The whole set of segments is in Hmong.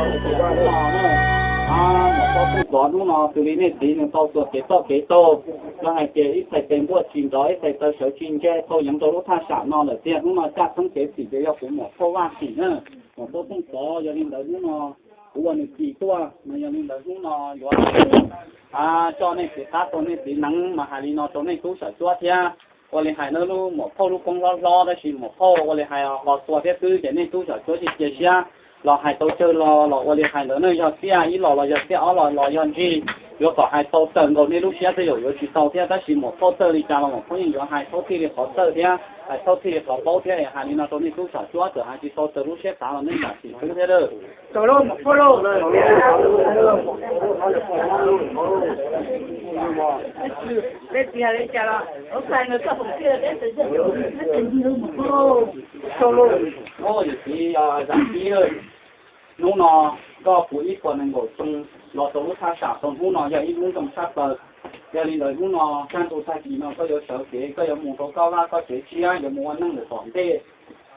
Hnub no, muam Phauj Tooj Xov hnub no xws li nej txiv nws tau txuas kev txoj kev taug, lawv hais tias ib txhais tes npuaj tsis nrov, ib txhais taw sawv tsis ntse, tau yeev rau lub thaj sam no lawm tiag. Hnub no caj txheeb kev txim ces yog kuv muam Phauj Vaj txim na. Muam Phauj Tooj Xov, yog li ntawd hnub no kuv ua nws txim tuaj, mas yog li ntawd hnub no yuav coj nej txiv qab tau nej txiv neeb mas hais li no rau nej tub Sam Cuab thiab. Ua li hais no lub muam Phauj lub koob hlob hlob tab sis muam Phauj ua li hais qhov txhua thiab xwb ces nej tub Sam Cuab cia cia siab los hais tau tsawg los los ua li hais ntawd ne, yog xiab ib los los yog xiab ob los los yog ntsig, yuav kom hais tau tawm nkaus nej lub siab xwb yaum yuav tsis tau thiab. Tab sis muam Phauj txawj li cas los muam Phauj yeej yuav hais thaub thij li qhov txawj thiab hais thaub thij li qhov paub thiab. Es hais li no rau nej tub Sam Cuab, txawm hais tsis tau raws lub siab xav los nej zam txim pub thiab lawm. Yawm txiv Zam Tib, hnub no koj puv ib puas nees nkaum xyoo los rau lub thaj sam tau hnub no yog ib hnub zoo tshaj plaws. Yog li ntawd hnub no kaj ntug tag kis no koj yuav sawv kev, koj yuav mus rau koj vaj koj tsev tshiab, yuav mus ua neej lawm tom ntej.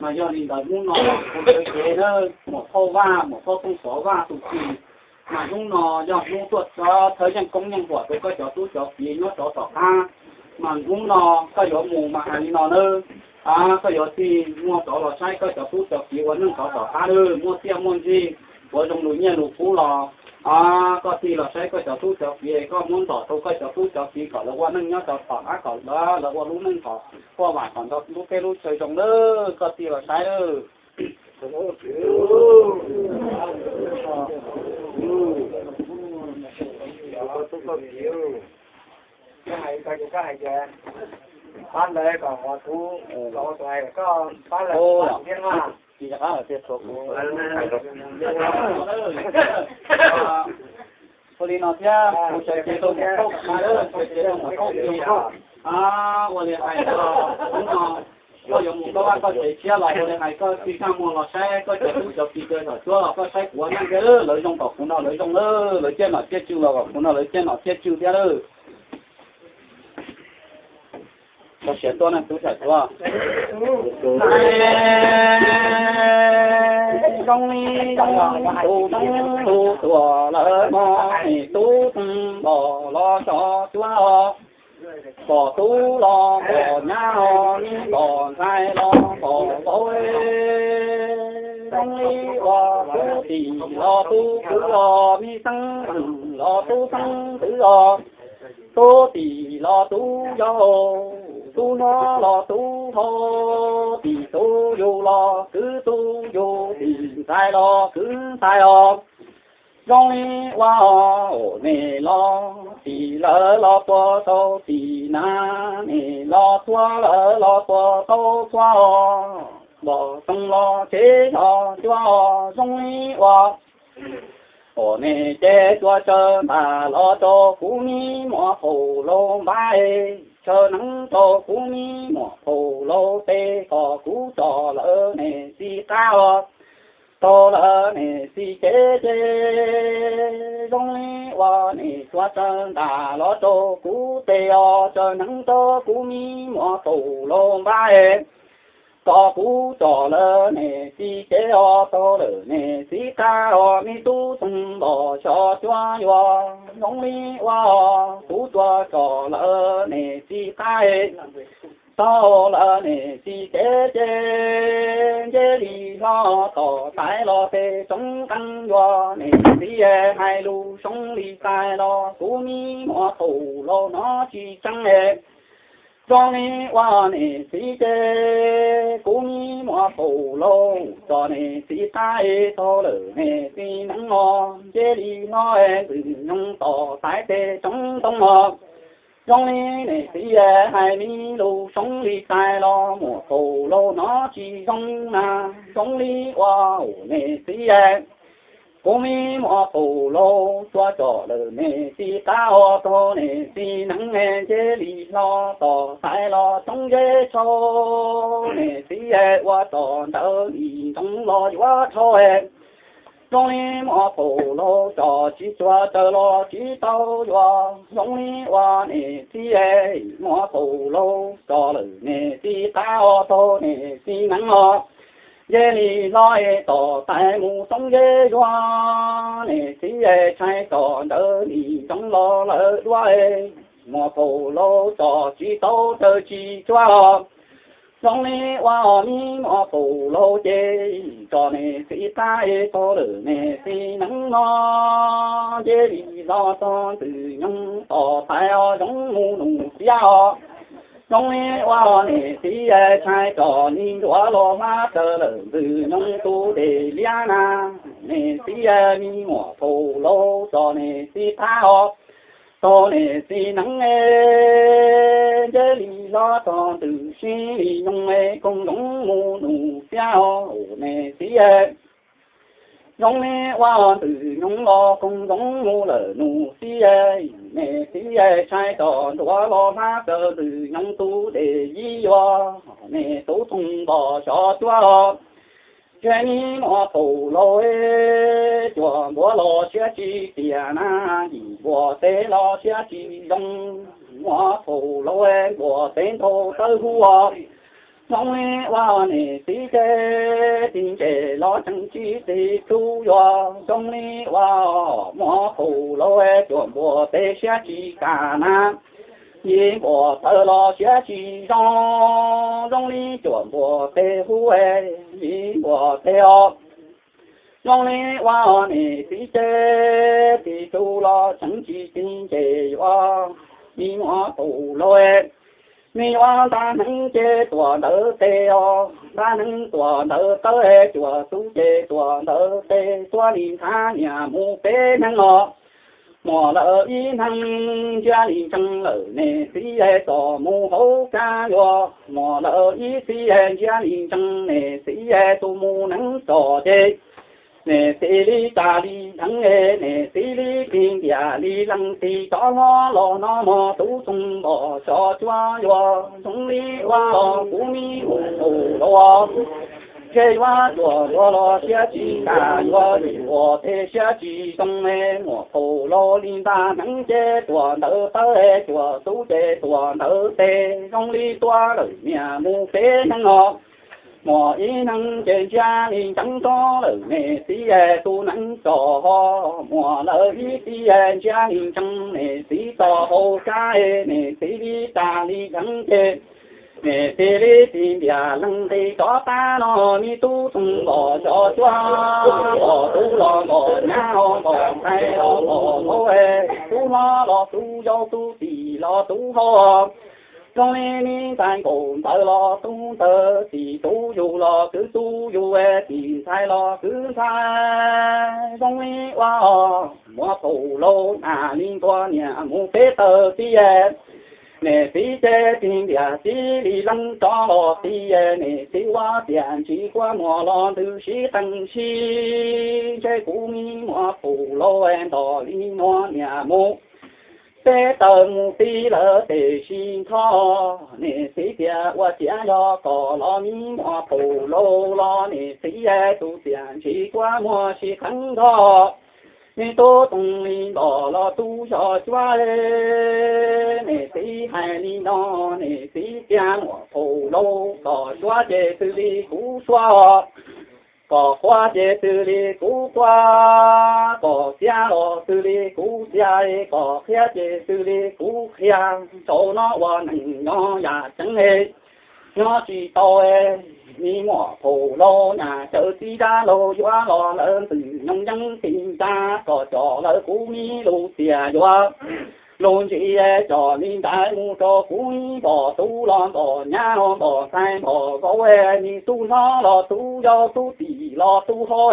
Mas yog li ntawd hnub no kuv sawv kev na, muam Phauj Vaj, muam Phauj Tooj Xov Vaj tus txiv, mas hnub no yog hnub tuaj txhawb yeej koob yeej huam rau koj cov tub cov kiv nyob rov tom qab. Mas hnub no koj yuav mus mas hais li no nawb, koj yuav txij muag rov los saib koj cov tub cov kiv ua neej rov tom qab nawb, muaj txiaj muaj ntsig, ua zoo lus nyiaj lus kub los koj txij los saib koj cov tub cov kiv, koj muab ntxom rau koj cov tub cov kiv kom lawv ua neej nyob rau tom qab, kom lawv ua lub neej kom quaj vam kom nrog lub teb lub chaw zoo nawb, koj txij los saib nawb. Pab lawv kom tus, kom tus hais kom pab lawv thiab mas. Ua li no thiab, kuv sawv cev rau muam Thauj, sawv cev rau muam Thauj Pis. Ua li hais hnub no koj yuav mus koj vaj koj tsev tshiab los ua li hais koj txij kaj muag los saib koj cov tub cov kiv cov xyom cuab los koj saib kuv ua neej thiab lawv zoo kom kuv nrog lawv zoo lawm, lawv ciaj nom ciaj tswv los kom kuv nrog lawv ciaj nom ciaj tswv thiab lawm. Koj siav tuaj na tub xyom cuab. Zoo li zoo tus zoo lus tuaj lawm mog, tub xeeb npom los xyom cuab os. Pom tub los pom nyab os, pom ntxhais los pom vauv. Zoo li ua tub tim los tub kwv os, me xeeb peem los tub xeeb ntxwv os. Tub tim los tub yau, tub hlob los tub hlob, tim tub yug los kwv tub yug, tim ntxhais los kwv ntxhais os. Zoo li ua os, nim los tim lawv los puas tau tim na, nim los txhua lawv los puas tau txhua os. Npom xeeb los tsev xyom cuab os, zoo li ua Ua nim ces tuaj tsawv ntas los rau kuv me muam Phaum Laus npab, tsawv neeb rau kuv me muam Phaum Laus tes kom kuv tsom lawv niam txiv qab os. Taug lawv niam txiv kev ces zoo li ua nim tuaj tsawv ntas los rau kuv tes os, tsawv neeb rau kuv me muam Phaum Laus npab. Kom kuv tsom lawv niam txiv kev os, taug lawv niam txiv qab os, me tub xeeb npom xyom cuab yuav zoo li ua os. Kuv tuaj tsom lawv niam txiv qab, taug lawv niam txiv kev ces nce li hlo tom txais los pem tsoov qeej yuav niam txiv hais lus zoo li xais los kuv me muam Phaum Laus no tsis tseeb. Zoo li ua niam txiv ces kuv me muam Phaum Laus tsom niam txiv qab, taug lawv niam txiv neeb os, nce li hlo ntxwg nyoog tom txais pem tsoov ntoo os. Zoo li niam txiv hais me lus zoo li xais los muam Phaum Laus no tsis zoo na. Zoo li ua niam txiv, kuv me muam Phaum Laus tuaj tsom lawv niam txiv qab os, taug niam txiv neeb nce li hlo tom txais los tsoov zeb tshau. Niam txiv ua tsom ntawd li ntsoov los yuav dhau. Zoo li muam Phaum Laus tsom tsis tshua raws los tsis tau yuav. Zoo li ua niam txiv, muam Phaum Laus tsom lawv niam txiv qab os, taug niam txiv neeb os. Nce li hlo es tom tais mus Soob Zeb Zuag, niam txiv es tshais tom ntawd li ntsoov los lawm duab es, muam Phaum Laus tsom tsis tau taws tsis tsuag. Zoo li ua me muam Phaum Laus ces tsom niam txiv qab es tau lawm niam txiv neeb no. Nce li hlo txog ntxwg nyoog tom tais os zoov mus nus xiab os. Zoo li ua niam txiv tshais tsom li nruav los hlab taws lawm ntxwg nyoog tus dej liab na. Niam txiv me muam Phaum Laus tsom niam txiv qab os, tau niam txiv neeb es nce li hlo txog ntxwg sib li nyoog es koog zoov mus nus xiab os niam txiv. Zoo li ua ntxwg nyoog los koog zoov mus lawm nus xiab, niam txiv tshais tsom nruav los hlab taws ntxwg nyoog tus dej yib yuav, niam tub Txoov Npos xyov cuab os. Ntshe me muam Phaum Laus, cuam npua los siab tsis tiag na, yim npua teb los siab tsis zoo, muam Phaum Laus npua teb ntau tawb huv os. Zoo li ua niam txiv ces tig ntses los tseem tsis tig tub yuav, zoo li ua muam Phaum Laus, cuam npua teb siab tsis kam na, yim npua taws los siab tsis zoo, zoo li cuam npua teb huv, yim npua teb os. Zoo li ua niam txiv ces tig tub los tseem tsis tig ntses yuav, me muam Phaum Laus, me yuav nta hneev ces tuam ntawd tes os, nta hneev tuam ntawd tawb, cuam tub ces tuam ntawd tes, tuab li nthab niam mus peb hneev os. Muam lawv ib hneev ntsiab li ntsees lawm niam txiv txom mus hauv kab yuav, muam lawv ib txiv ntsiab li ntsees niam txiv tus mus neeb tsom ces, niam txiv li tas li dheev, niam txiv li tig ntiag li leej tig cov hlob los no mog, tub Txoov Npos xyov cuab yuav, zoo li ua kuv me muam Phaum Laus, ntshe yuav cuam npua los siab tsis kam yuav, yim npua teb siab tsis zoo, muam Phaum Laus li nta hneev ces tuam ntawd tawb, cuam tub ces tuam ntawd tes, zoo li tuab lawm niam mus peb hneev os. Muam ib hneev ces ntsiab li ntsees tsob lawm niam txiv tus neeb tsom ho, muam lawv ib txiv ntsiab li ntsees niam txiv txom hauv kab, niam txiv li tas li dheev ces, niam txiv li tig ntiag leej tig cov qab no, me tub Txoov Npos xyov cuab, Npos tub los Npos nyab, Npos ntxhais los Npos hlob, tub hlob los tub yau, tub txim los tub hau, zoo li me ntxhais nkaum ntawd los tub ntawd, txim tub yug los kwv tub yug, txim ntxhais los kwv ntxhais, zoo li ua muam Phaum Laus na, li ntua niam mus peb taws txiv, niam txiv ces tig ntiag txiv li leej tsob los txiv, niam txiv ua tiam ntsis kuab muag los ntws sib qees sib, ntshe kuv me muam Phaum Laus ntos li no niam mus peb taws mus txiv lawm tes sib nthos, niam txiv tias ua ciav yog kom los me muam Phaum Laus los niam txiv tus tiam ntsis kuab muag sib qees nthos, me tub Txoov li ntos los tub xyov cuab, niam txiv hais li no, niam txiv tias muam Phaum Laus, kom suab ces xws li kuv suab, kom quaj ces xws li kuv quaj, kom xiab los xws li kuv xiab, kom qhia ces xws li kuv qhia, zaum no ua neej nyob yam tseeb, nyob tsis tau, me muam Phaum Laus nyam caw txiv dab laug yuav los lawm ntxwg nyoog yeeb tig ncaj kom coj lawv kuv me lub tiam yuav lub ntsis coj li ntawd mus rau kuv me npos tub los npos nyab los npos ntxhais npos vauv, me tub hlob los tub yau, tub txim los tub hau,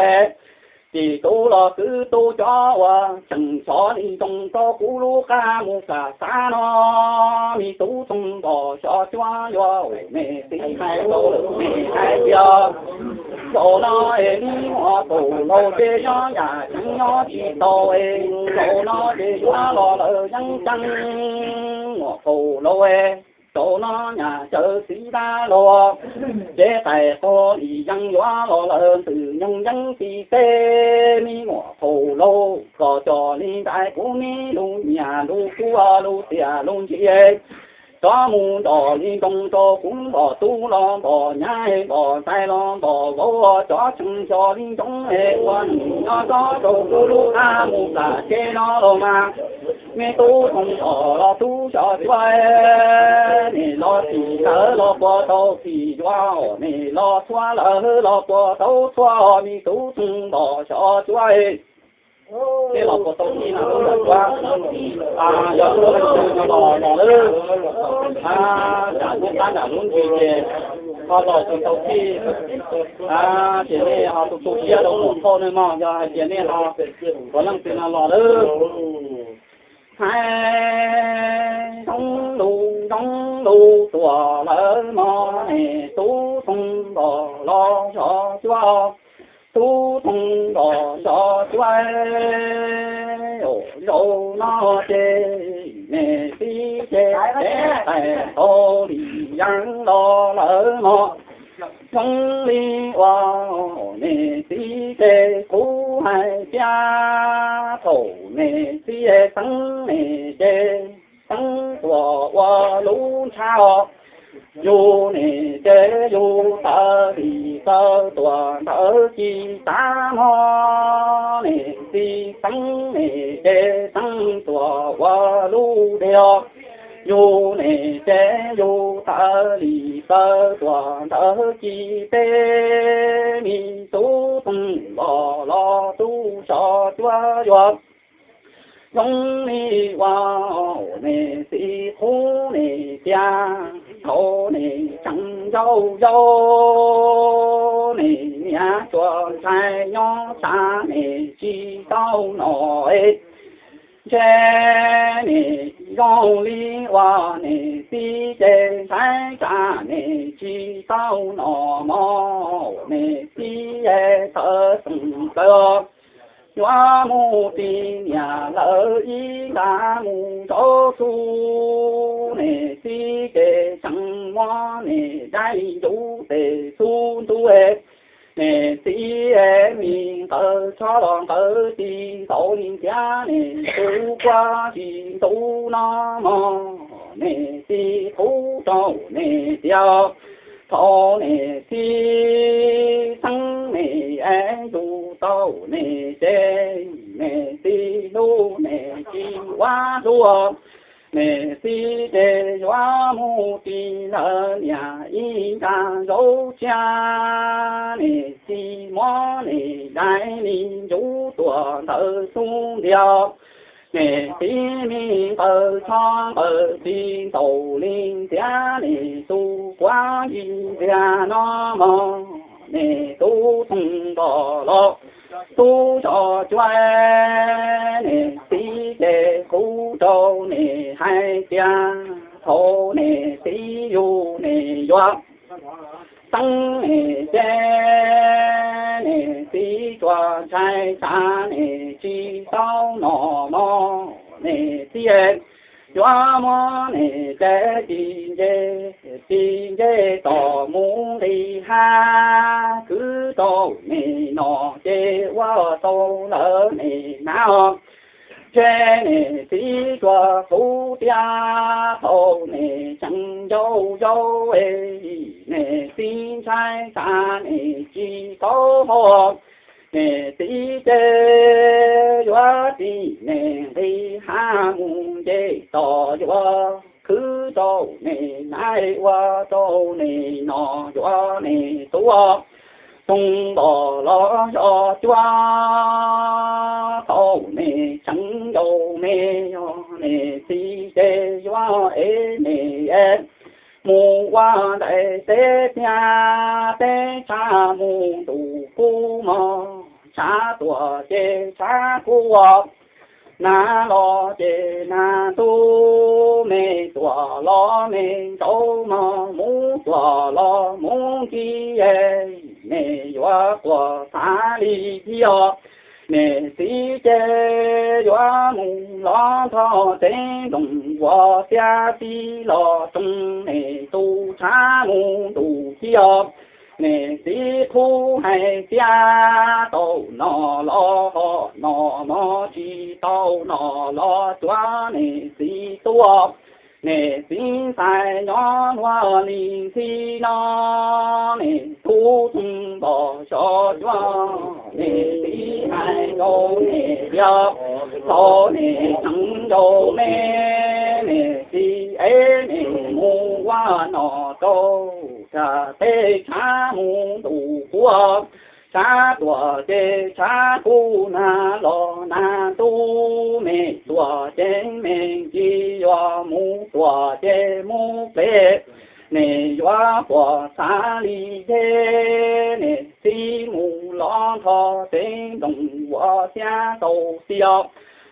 txim tub los kwv tub, cov uas tseem xyov li ntsoov rau kuv lub qab mus kam xav no, me tub Txoov Npos xyov cuab yuav, niam txiv hais rau lawm niam hais tias, zaum no es me muam Phaum Laus ces nyob yam tseeb nyob tsis tau, zaum no ces yuav los lawm yeeb ceeb, muam Phaum Laus, zaum no nyam caw txiv dab laug, ces qais qhov li yeeb yuav los lawm ntxwg nyoog yeeb txiv teb, me muam Phaum Laus, kom coj li ntawd kuv me lub nyiam lub kub lub tiam lub ntsis, Cov mus nrog li nroo rau kuv npog tub los npog nyab npog ntxhais los npog vauv, cov tseem xyov li ntsoov es ua nws nyob txog rau kuv lub qab mus tam tsev no los mas, me tub Toog Npog los tub Xyov Cuab, nim los txim lawv los puas tau txim yuav, nim los txhua lawv los puas tau txhua, me tub Toog Npog Xyov Cuab. Tej los puas tau txim no tub Xyov Cuab. Yog tub leej twg no los los lawm, tsam lub qab nram lub ntsis ces ho los tsis tau txim. Ces nej ho tu tu siab rau tus thauj nej mog, yog hais tias nej ho puav leej twg no los lawm. Hais zoo lus zoo lus tuaj lawm mog, nim tub Toog Npog los Xyov Cuab, tub Toog Npog Xyov Cuab. Zaum no ces nim txiv ces tais tau li yeeb los lawm mog. Zoo li uas nim txiv ces kuv hais tias thaum nim txiv xeeb nim ces xeeb tuaj ua lub ntshav os. Yus nim ces yus tawv li tawv tuaj ntawd ci tav mog, nim txiv xeeb nim ces xeeb tuaj ua lub dej os. Yus nim ces yus tawv li tawv tuaj ntawd ci peb, me tub Toog Npog los tub Xyov Cuab yuav. Zoo li uas nim txiv qhuab nim tias thaum nim tseem yau yau, nim niam tsuas ntshai nyob tsam nim tsis tau nom es. Ntshe nim zoo li uas nim txiv ces ntshai tsam nim tsis tau nom mog, nim txiv es tawv xeem plaws yuav mus tis niam lawv ib nta mus rau xu. Nim txiv ces tseem muab nim dai li ncuv tes xub ntuj es. Nim txiv es mi nqawd tshob los nqawd tsis ntaus li ntiav nim tus kuab tsis ntub no mog, nim txiv qhuab rau nim tias thaum nim txiv xeeb nim es yus tau nim ces nim txiv hlub nim tsis ua hlub. Nim txiv ces yuav mus tis lawv niam ib nta zaub tsiab, nim txiv muab nim dai li ncuv tuaj ntawm xub ntiag. Nim txiv me nqawd tshob nqawd tsis ntaus li ntiav nim tus kuab li ntiag no mog, nim tub Toog Npog los tub Xyov Cuab. Nim txiv ces kuv rau nim hais tias thaum nim txiv yug nim yuav xeeb nim ces nim txiv tsuas ntshai tsam nim tsis tau nom mog, nim txiv yuav muab nim ces tsis nce, tsis nce tom mus nqis hav, kwv rau nim nom ces ua tau lawv nim hnav os. Ntshe nim txiv tsuas qhuab tias thaum nim tseem yau yau es nim txiv ntshai tsam nim tsis tau hau. Nim txiv ces yuav tis nim nqis hav mus nce tom yuav khwv rau nim hnav ua rau nim nom yuav nim tub Toog Npog los Xyov Cuab. Thaum nim tseem yau me yog nim txiv ces yuav ev nim mus ua ntais teb tiag, teb tshav mus ntuj kub mog, tshav tuaj ces tshav kub ua, nag los ces nag ntub, me tuaj los me ntsaub mog, muv tuaj los muv ntsib, nim yuav tuaj xav li thiab. Nim txiv ces yuav mus los nrog tsev ntoos ua tiab tib los tsoo, nim tus tshav mus ntuj ci os. Nim txiv qhuab hais tias tau nom los ho nom mog, tsis tau nom los cuav nim txiv tuaj. Niam txiv ntxhais nyob luag li ntxhi no, niam tub txoos npog xyov cuab. Niam txiv hais rau niam tias, thaum niam tseem ncaus me, niam txiv ev niam mus ua nom rau, tsam tej tshav mus ntuj quaj, tshav tuaj ces tshav kuj nag los nag ntuj, me tuaj ces me ntsis yuav mus tuaj ces mus ples. Niam yuav tuaj xav li thiab, niam txiv mus los nrho tsev nplooj ua xiab tau xiab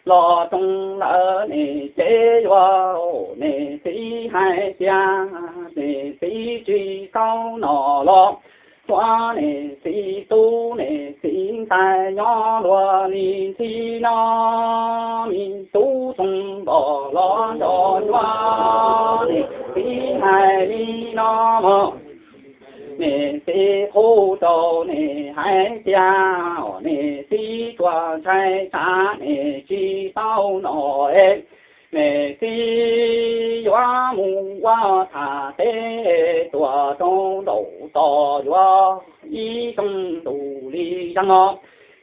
los roos lawm, niam ces yuav, niam txiv hais tias, niam txiv tsis tau nom los, tshuav niam txiv tub niam txiv ntxhais nyob luag li ntxhi no, me tub txoos npog los nco cuab. Niam txiv hais li no mog, niam txiv qhuab rau niam hais tias, niam txiv tsuas ntshai tsam niam tsis tau nom es, niam txiv yuav mus ua tham teb, tuaj rau nraum tod yuav ib xyoos ntuj li zag no.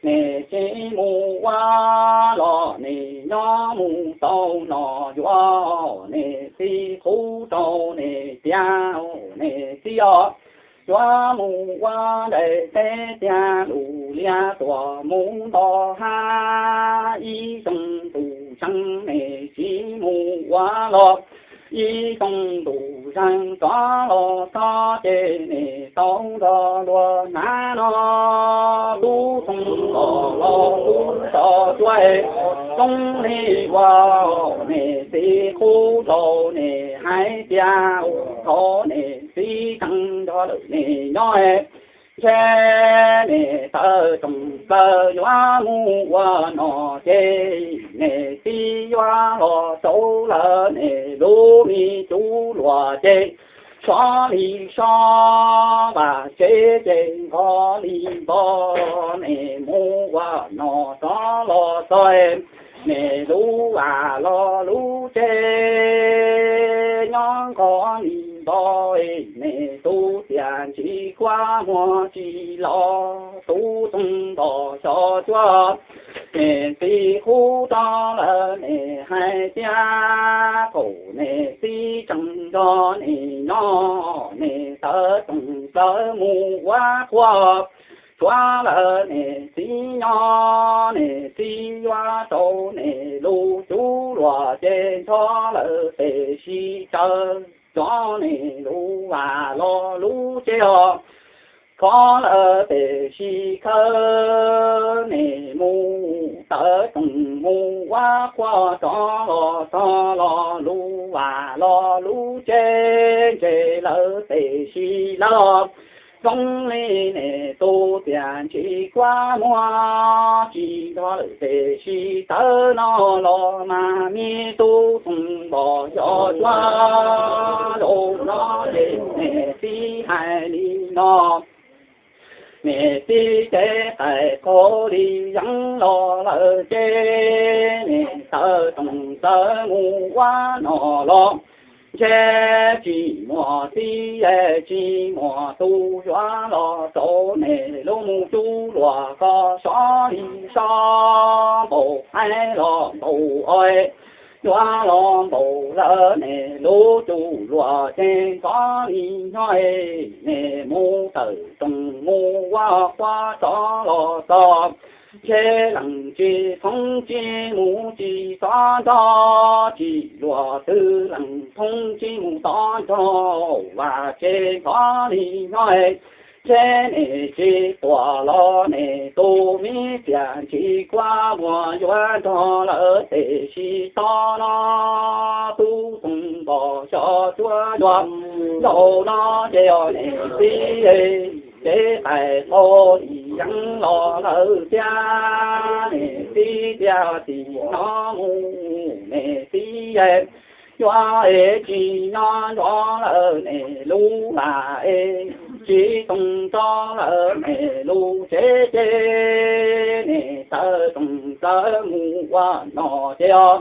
Niam txiv mus ua los niam nyob mus tau nom yuav, niam txiv qhuab rau niam tias, niam txiv os, yuav mus ua nqaij teb tiag lus liab tuaj mus nto hab, ib xyoos ntuj zeeg niam txiv mus ua los, ib xyoos ntuj zeeg rov los txog ces niam tau nrog luag hnav no. Tub txoos npog los tub tso cuab, zoo li ua niam txiv qhuab rau niam hais tias, thaum niam txiv tseem nrog lawm niam nyob, ntshe niam tawv tsoom plaws yuav mus ua nom ces, niam txiv yuav los rau lawm niam lub me tub luag ces, sov li sov vaj tsev ces nqos li nqos, niam mus ua nom rov los txog, niam lub vaj los lub tsev nyob nqos li nqos, niam tub tias ntsis kuab muag tsis los, tub txoos npog xyov cuab. Niam txiv qhuab rau lawm niam hais tias, thaum niam txiv tseem nrog niam nyob, niam tawv tsoom plaws mus ua qhua, tshuav lawm niam txiv nyob, niam txiv yuav rau niam lub tub luag ces nrog lawm tes sib tsawv, rov niam lub vaj los lub tsev os, khov lawm tes sib khawb, niam mus tawv tsoom mus ua qhua, rov los txog los lub vaj los lub tsev, ntse lawm tes sib lawb os. Zoo li niam tub tias ntsis kuab muag tsis nrog lawm tes sib tawv no los mas, me tub txoos npog xyov cuab. Zaum no ces niam txiv hais li no, niam txiv cev qais qaug li yeeb los lawm ces, niam tawv tsoom txawm mus ua nom los, ntshe tsis muaj txiv tsis muaj tub yuav los rau niam lub tub luag ko, sov li sov npaum qaib los npaum os, yuav los npaum lawm niam lub tub luag ces nrov li nyob, niam mus tawm tsoom mus ua qhua, rov los txog, ntshe lees tsis thoob tsis mus tsis txhob nrog, tsis luag twg lees thoob tsis mus txhob nrog, vaj tsev nrov li nyob, ntshe niam tsis tuaj los niam tus me txiaj ntsis kuab muag yuav nrog lawm tes sib tog no. Tub txoos npog xyov cuab yuav, zaum no ces yog niam txiv cev qais qaug li yeeb los lawm thiab, niam txiv tias txij no mus niam txiv yuav es tsis nyob nrog lawm niam lub vaj es, tsis txhob nrog lawm niam lub tsev ces, niam tawv tsoom txawm mus ua nom ces yog,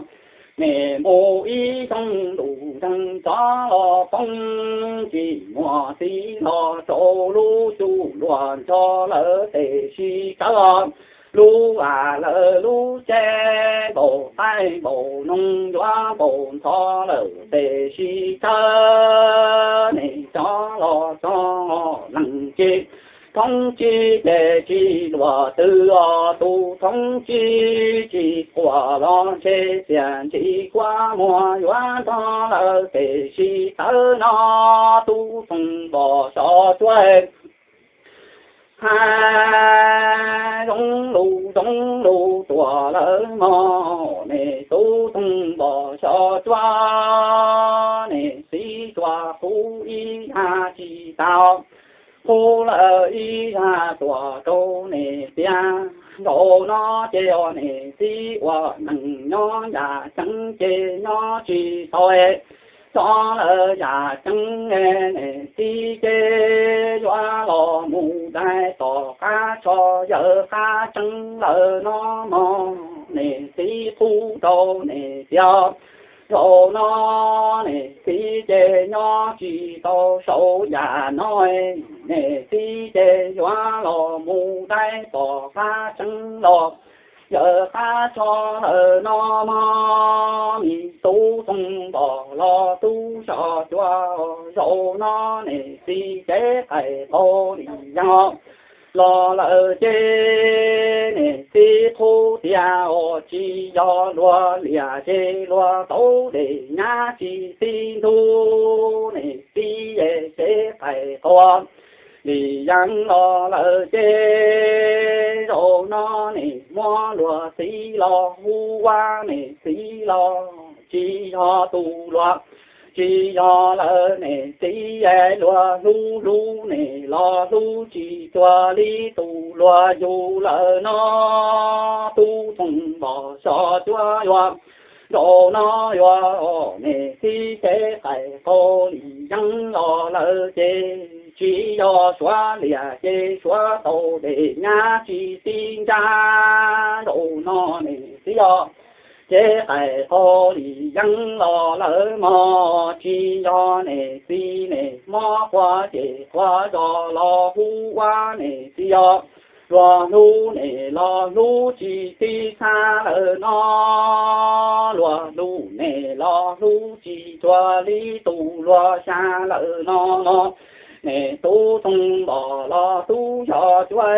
niam mus ib xyoos ntuj ntseeg tsov los poob, tsis muaj txiv los rau lub xyu luag nrog lawv tes sib tawv. Lub vas lawv lub tsev npaum qaib npaum noog yuav npaum ntxhov lawm tes sib tawv. Nim tsov los tsov lees ces thoob tsib ces tsis luag twg os, tus thoob tsib tsis quaj los ntshe tias ntsis kua muag yuav nrog lawv tes sib tawv no. Tub Txoov Npos Xyov Cuab, hais zoo lus zoo lus tuaj lawm mog, niam tub Txoov Npos Xyov Cuab, niam txiv tsuas qhuav ib zaj tsis tau, qhuav lawm ib zaj tuaj rau niam tiag. Zaum no ces niam txiv ua neej nyob yam tseeb ces nyob tsis tau, tso lawm yam tseeb, niam txiv ces yuav los mus dai tom qab tsho, yawg qab tseeb lawm no mog, niam txiv qhuav rau niam tiag. Zaum no niam txiv ces nyob tsis tau saum yam no, niam txiv ces yuav los mus dai tom qab tseeb los, yawg qab tsho lawm no mog, niam tub Txoov Npos los tub Xyov Cuab. Zaum no niam txiv ces qaij qaug li yeeb los lawm ces niam txiv qhuav tias os, tsis yog luag liam ces luag tau dej nyab tsis txij ntug, niam txiv ces qaij qaug li yeeb los lawm ces zaum no niam muab luag txiv los hu ua niam txiv los tsis yog tus luag, tsis yog lawm niam txiv, luag hlub hlub niam los hlub tsis cuag li tus luag yug lawm no. Tub Txoov Npos Xyov Cuab yuav, zaum no yuav niam txiv ces qaij qaug li yeeb los lawm ces tsis yog suav liam ces suav tau dej nyab tsis txij ntsab. Zaum no niam txiv os, ces qaij qaug li yeeb los lawm mog, tsis yog niam txiv, niam mob quav ces quav zos los hu ua niam txiv os. Luag hlub niam los hlub tsis txij txha lawm no, luag hlub niam los hlub tsis cuag li tus luag xya lawm no. Niam tub Txoov Npos los tub Xyov Cuab,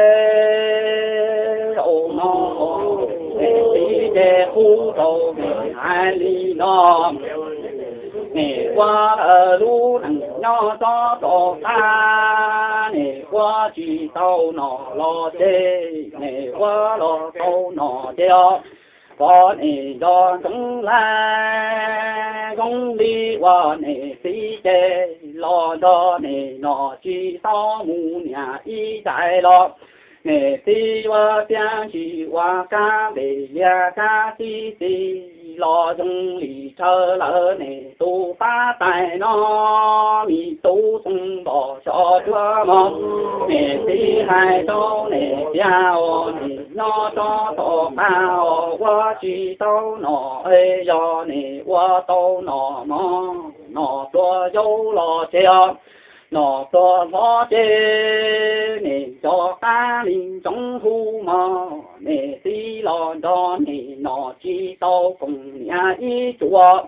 zaum no niam txiv ces qhuav rau niam hais li no, niam ua lub neej nyob tso rau qab, niam ua tsis tau nom los ces niam ua los tau nom ces os, kom niam nco ntsoov lawm. Zoo li uas niam txiv ces los nrog niam nom tsis tau mus niam ib daim los, niam txiv yuav tiav ntsis ua kab npem liag kab txib txiv los zoo li tsawv lawm niam tus pab tais no. Niam tub Txoov Npos Xyov Cuab mog, niam txiv hais rau niam tiag os, niam nyob tso rau qab os, ua tsis tau nom, yog niam ua tau nom mog, nom pluag yau los ces os, nom pluag hlob ces niam nco qab li ntsoov hu mog, niam txiv los nrog niam nom tsis tau koom niam ib tsuas.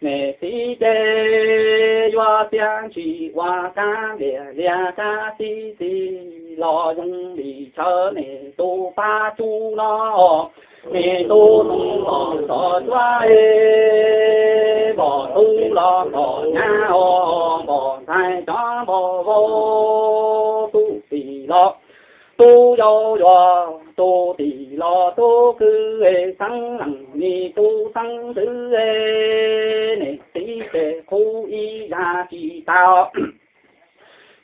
Niam txiv ces yuav tiav ntsis ua kab npem liag kab txib txiv los zoo li tsawv niam tus pab tsuj no. Niam tub Txoov Npos Xyov Cuab, npos tub los npos nyab os, npos ntxhais tsov npos vauv, tub tij los tub yau yuav, tub tij los tub kwv, xeeb leej niam tub xeeb ntxwv, niam txiv ces qhuav ib zaj tsis tau,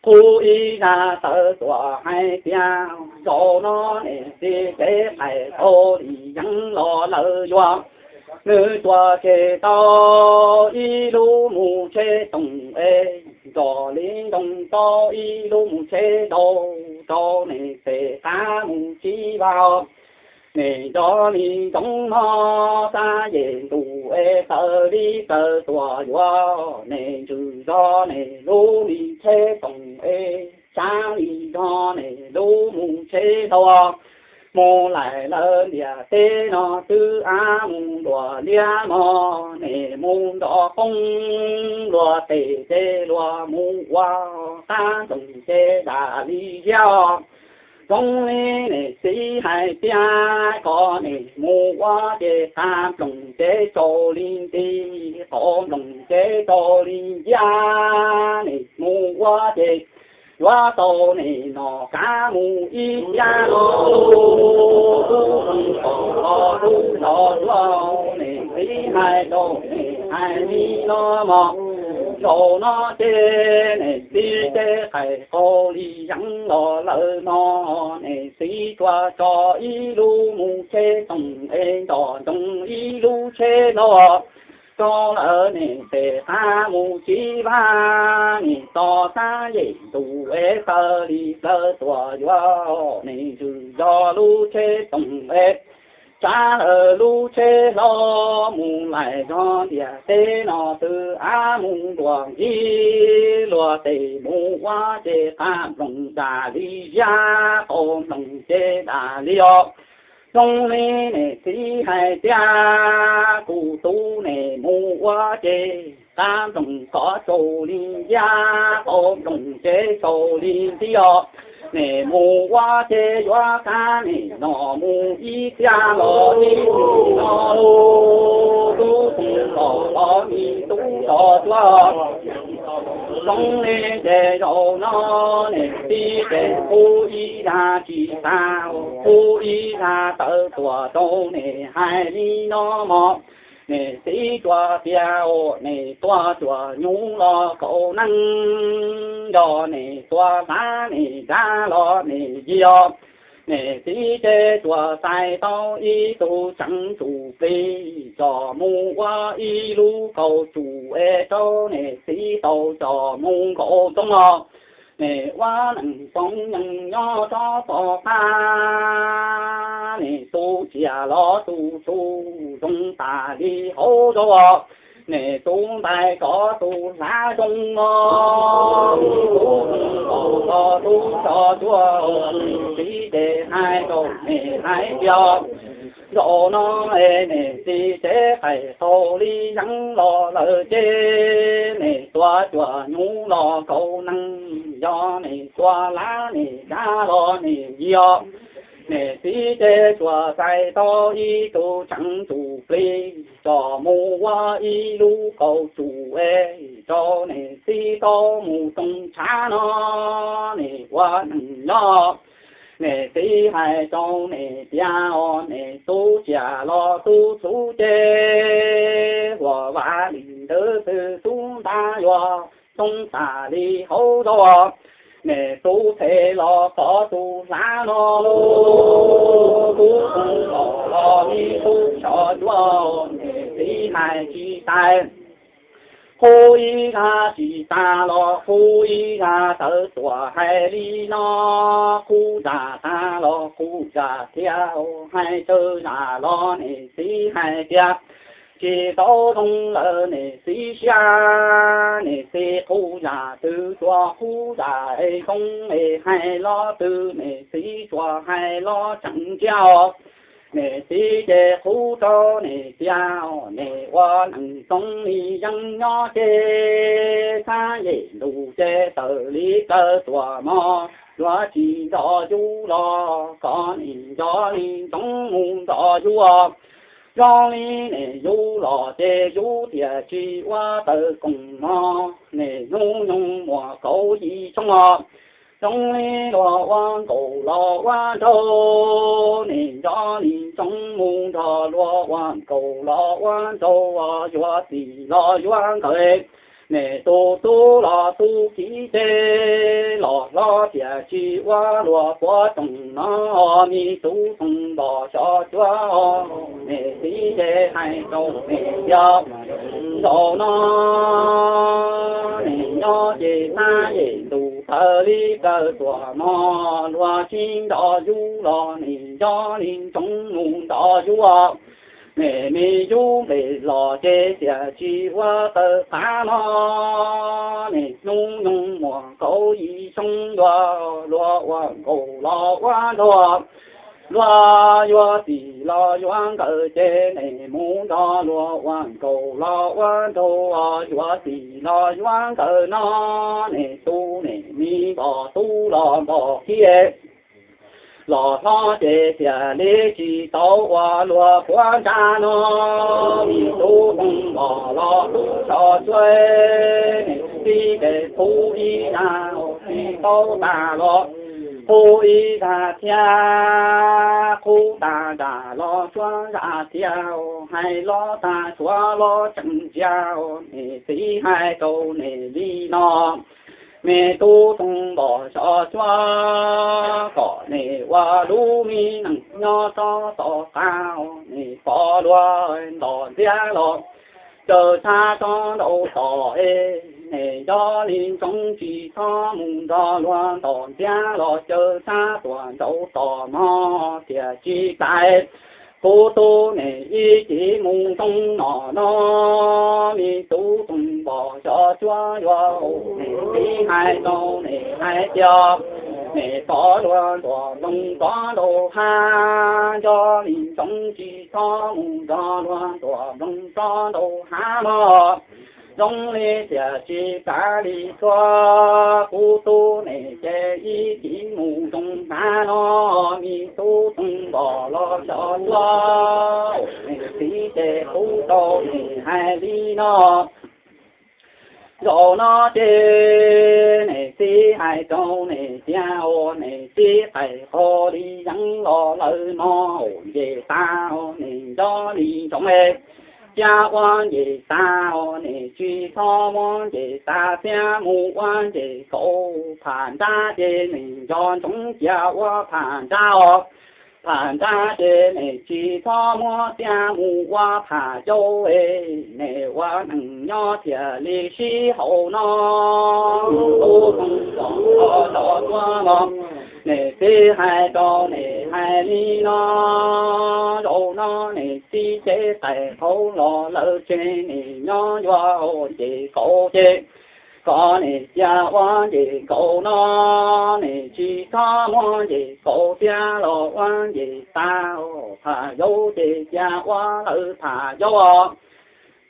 qhuav ib zaj tawv tuaj hais tias zaum no niam txiv ces qaij qaug li yeeb los lawm yuav, nws tuaj tseg tau ib lub mus tsheb toom es nrog li nroo tau ib lub mus tsheb ntau rau niam pem qab mus tsib vaj. Nim nco li ntsoov no, xab yem ntus es tawm li plaws tuam yuav, nim ntsws zog nim lub me tsheb toom es tsab li zog nim lub mus tsheb hlau. Mus laim lawm ntiaj teb no twb av mus luam liab mog, nim mus nrov qoob luag tes ces luag mus ua qab nploos ces dam li ziab. Zoo li niam txiv hais tias kom nim mus ua ces qab nploos ces tsaus li nti, qab nploos ces tsaus li nciab, nim mus ua ces yuav tau nim nom kav mus ib tiag los. Tub tub los tub nrog tuaj, niam txiv hais rau nim hais li no mog. Zaum no ces niam txiv ces qais qau li yeeb los lawm no, niam txiv tsuas tso ib lub mus tsheb toom es nrov ntsoov ib lub tsheb hlau. Tso lawm nim pem qab mus tsis vaj, nim tos xab yem ntus es tawm li plaws tuam yuav, nim ntsws zog lub tsheb toom es tsab lawm lub tsheb hlau. Mus laim zog ntiaj teb no twb av mus luam ncig, luag tes mus ua ces qab nploos dam li ziab, qab nploos ces dam li os. Zoo li niam txiv hais tias kuv tub nim mus ua ces qab nploos kov tsaus li nciab, qab nploos ces tsaus li nti os. Nim mus ua ces yuav kav nim nom mus ib tiag los ib tug no, tub tub los los nim tub tso tuaj. Zoo li ces zaum no niam txiv ces qub ib zag tsis tas, qub ib zag tawm tuam rau nim hais li no mog. Niam txiv tsuas tias nim tua cuam nyuj los kaus neeg, yog nim tua hlav nim dab los nim yig os. Niam txiv ces tsuas xaiv tau ib tug tseem tsum plig, tso mus ua ib lub kaus tsum es rau niam txiv tau tso mus nkaum ntoo os. Nim ua neej txoov yeej nyob tso tom qab, nim tus tsiaj los tus txhu zoo tas li hauv zos, nim tus ntais kov tus hlav zoo os. Tus los los tus tso tuaj, niam txiv ces hais rau nim hais tias zaum no es niam txiv ces qais qau li yeeb los lawm ces nim tua cuam nyuj los kaus neeg, yog nim tua hlav nim dab los nim yig os. Niam txiv ces tsuas xaiv tau ib tug tseem tsum plig, tso mus ua ib lub kaus tsum es rau niam txiv tau mus tsoo tshav no, nim ua neej nyob. Niam txiv hais rau niam tias os, nim tus tsiaj los tus txhu ces huam vam li ntawd twb tub ntab yuav zoo tas li hauv zos. Nim tus phem los kov tus hlav no, tus tub los los nim tus tso tuaj, niam txiv hais tsis tas. Qub ib zag tsis tas los qub ib zag tawm tuam hais li no, qub zag tas los qub zag thiab, hais tsawg zag los niam txiv hais tias tsis tau zoo lawm niam txiv siab. Niam txiv qub zag twb tsuas qub zag es zoo es hais los twb niam txiv tsuas hais los tseem ntsia os. Niam txiv ces qub rau niam tias, nim ua neej txoov li yeeb nyob ces, txhab yim ntus ces tawm li plaws tuam mog, yuav tsis nco yus los kom nim nco li ntsoov mus nco yus. Zoo li nim yus los ces yus tiam sis ua tawm koom mog, nim hnub nyoog muaj kaum yim xyoo os. Zoo li luag ua nkaus los ua nraug, nim nco li ntsoov mus nrog luag ua nkaus los ua nraug, yuav txij los yuav nkawm. Nim tus tub los tub kiv ces los hlob tiam sis ua luag puav tsoom no, me tub txoov los xyov cuab. Nim txiv ces hais rau nim tias, zaum no nim nyob ces txhab yim ntus Tawm li kawm tuam mog luag sib nrov yub los nim nco li ntsoov mus nrov yub. Nim me yub nplej los ces tiam sis ua tawm qab mog. Nim hnub nyoog muaj kaum yim xyoo yuav luag ua nkaus los ua nraug. Luag yuav txim los yuav nkawm ces nim mus nrog luag ua nkaus los ua nraug. Yuav txim los yuav nkawm no nim tu nim me npom tub los npom kiag. Los hlob ces tiam li tsis tau ua luag puab ntsab no. Me tub toog npom los tub so cuab, nim txib ces qhuab ib zaj tsis tau tas los qhuab ib zaj thiab. Qhuab tas zaj los cuab zaj thiab, hais los tag suav los tseem ntsia. Nim txiv hais rau nim li no, me tub toog npom so cuab, kom nim ua lub me neej nyob tso tom qab. Nim pom luag ntom ntxiab los caws tshab tso nraud tom es, nim nco li ntsoov tsis txhob mus nrog luag ntom ntxiab los caws tshab tuam nraud tom mog. Tiam sis tais kuv tub nim ib chim mus zoo no no, me tub toog npom so cuab yuav nim txiv hais rau nim hais tias, nim pom luag ntuam nploos tso nraud hav, nco li ntsoov tsis txhob mus nrog luag ntuam nploos tso nraud hav mog. Zoo li tiam sis kav li txhua, kuv tub nim ces ib chim mus zoo hnav no, me tub toog npom los so cuab, nim txiv ces kuv tau nim hais li no. Zaum no ces nim txiv hais rau nim tias, nim txiv qaij qhov li yeeb los lawm mog, nce tas nim nco li ntsoov, cia ua nce tas, nim tsis txhob muab nce tas thiab mus ua nce kaus. Pham nrab ces nim nco ntsoov cia ua pham nrab os. Pham nrab ces nim tsis txhob muab xiab mus ua pham yau, nim ua neej nyob thiaj li sib haum no. Tub toog npom so cuab no, nim txiv hais rau nim hais li no. Zaum no nim txiv ces qaij qhov los lawm ces nim nyob yuav nce kaus ces, kom nim cia ua nce kaus no, nim tsis txhob muab nce kaus xiab los ua nce tas. Pham yau ces cia ua lawm pham yau os.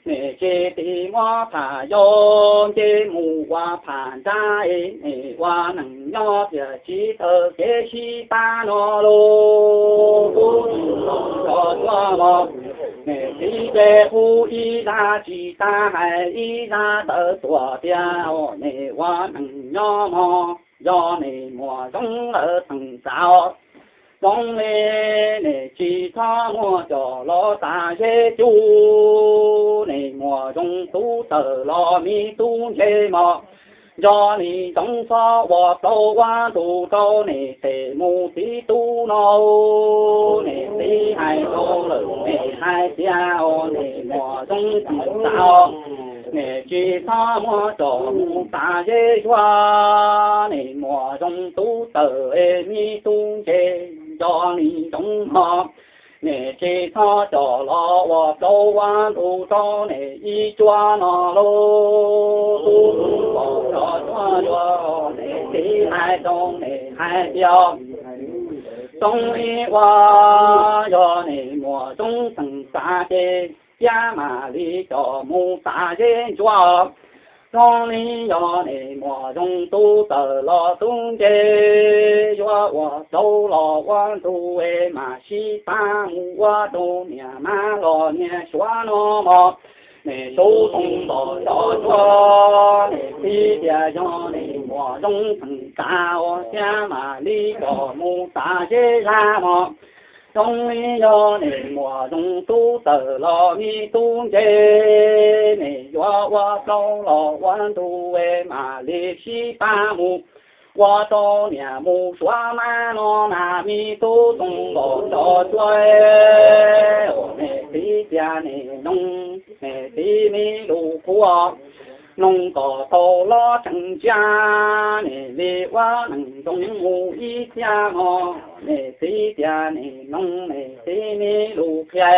Nim tsis txhob muab pham yau nce mus ua pham nrab, nim ua neej nyob thiaj tsis tawg kev sib pab no lauj. Tub toog npom so cuab no, nim txiv ces qhuab ib zaj tsis tas hais ib zaj tawm tuam tias, nim ua neej nyob mog, yog nim muaj zoo lawm theem xav os. Zoo li nim tsis txhob muaj coj los tas zeb cug, nim muaj zoo tub tawm los me tub ntse mog. Nco li ntsoov txhob ua plaub ua ntug rau nim tes mus txiv tub no. Nim txiv hais rau lawm nim hais tias, nim muaj zoo theem xav os, nim tsis txhob muaj coj mus tas zeb zuag, nim muaj zoo tub tawm es me tub ntse. Nco li ntsoov mog, nim tsis txhob coj los ua plaub ua ntug rau nim ib cuab no lauj. Tub toog npom so cuab yuav nim txiv hais rau nim hais tias, zoo li ua, yog nim muaj zoo theem xav ces cia mam li coj mus tas zeb ntsuab. Zoo li yog nim muaj zoo tub tawm los tub ntse, yuav ua plaub los ua ntug es mam sib pab mus ua rau niam mab los niam suav no mog. Nim tub toog npom so cuab, nim txiv tias yog nim muaj zoo theem xav os, cia mam li coj mus tas zeb zag mog. Zoo li yog nim muaj zoo tub tawm los me tub ntse, nim yuav ua plaub los ua ntug es mam li sib pab mus ua rau niam mus suav mab no mas. Me tub toog npom so cuab, nim txiv tias nim zoo, nim txiv me lus qhuav, Noog kom tau los tseem ntsia, nej li ua neeg ntxoov yeej mus ib txhia mog. Nej txiv tias nej noog, nej txiv niaj lus qhia.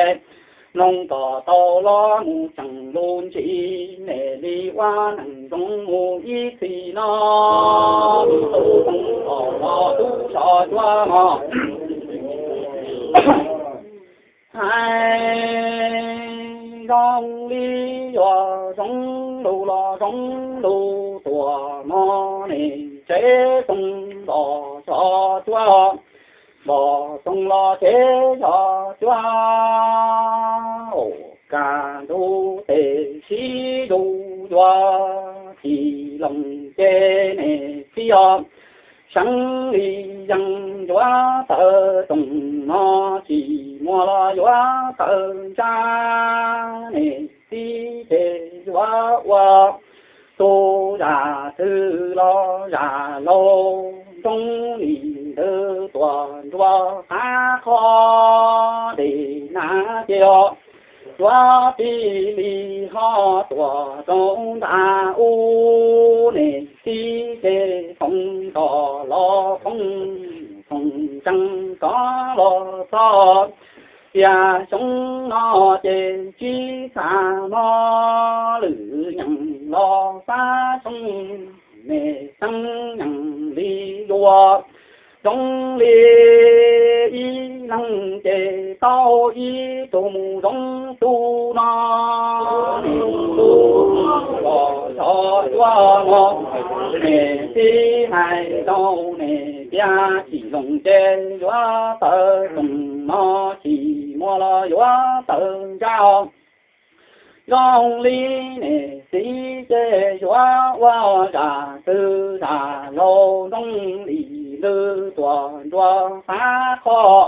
Noog kom tau los mus tseem lus ntsis, nej li ua neeg ntxoov mus ib txhis no. Tus noog kom los tub so cuab mog. Hais zoo li yuav zoo lus los zoo lus, tuaj mog nej tsev Toog los xyov cuab, los Toog los tsev xyov cuab. Ua kaj ntug tes sib zug yuav tsis loos ces nej txiv os, seev li yees yuav tawm Toog no, tsis muaj los yuav tawm Ntsab. Nej txiv ces yuav ua tus zam txwv los zam laug zoo li ntawd, tuaj nruab qab qhov dej nab ces yuav pib li ho tuaj rau nram ub. Nej txiv ces Toog nto los Toog, Toog tseem kov los txog. Tiam xyoo no ces tsis xav mog, lwm yees los xav xyoo, nej xeeb yees li luag. Zoo li ib leeg ces tau ib tug mus zoo tub no, nej tub los xyov cuab mog. Nej txiv hais rau nej tias tsis loos ces yuav tawm Toog no, tsis muaj los yuav tawm Ntsab os. Zoo li nej txiv ces yuav ua zam txwv zam laug zoo li ntawd, tuaj nruab qab qhov.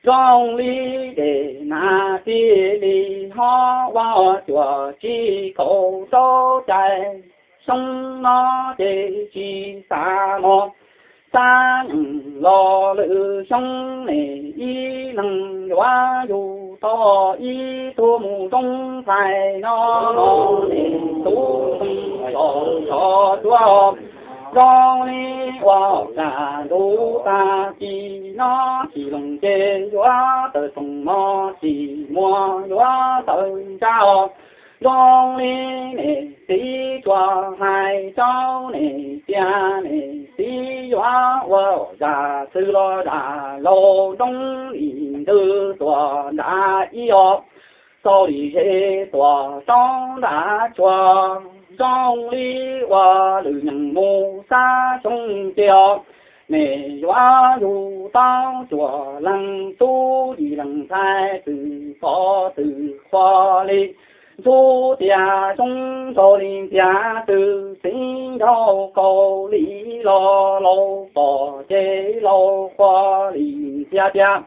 Zoo li dej nab txij li ho ua cuaj tsib kaum rau cais, xyoo no ces tsis xav mog. Xav yees los lwm xyoo, nej ib leeg yuav yug tau ib tug mus zoo ntxhais no, nej tub Toog los xyov cuab. Zoo li ua kaj ntug tag kis no, tsis loos ces yuav tawm Toog no, tsis muaj yuav tawm Ntsab os. Zoo li nej txiv tsuas hais rau nej tias nej txiv yuav ua zam txwv los zam laug zoo li ntawd, tuaj nram ib os, xaus li zes tuaj rau nram tsuas. Zoo li ua lwm yees mus xav xyoo ces os, nej yuav yug tau cuaj leeg tub, yim leeg ntxhais, twb pom twb qhuas li ntxub tias zoo nraug li ntxhiab, twb txiv nraug Kaus Lim los laus pom ces laus qhuas li ntxhiab tias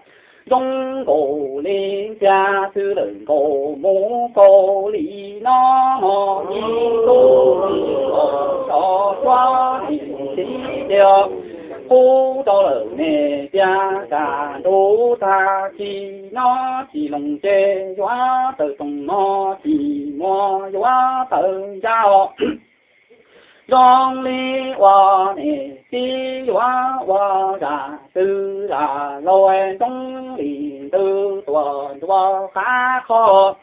zoo nkaus li ntxhiab, twb lawm nkaus mus Kaus Lim no mog. Ib tug los xyov cuab, nej txiv ces qub rau lawm nej tias kaj ntug tag kis no, tsis loos ces yuav tawm Toog no, tsis muaj yuav tawm Ntsab os. Zoo li ua nej txiv yuav ua zam txwv zam laug zoo li ntawd, tuaj nruab qab qhov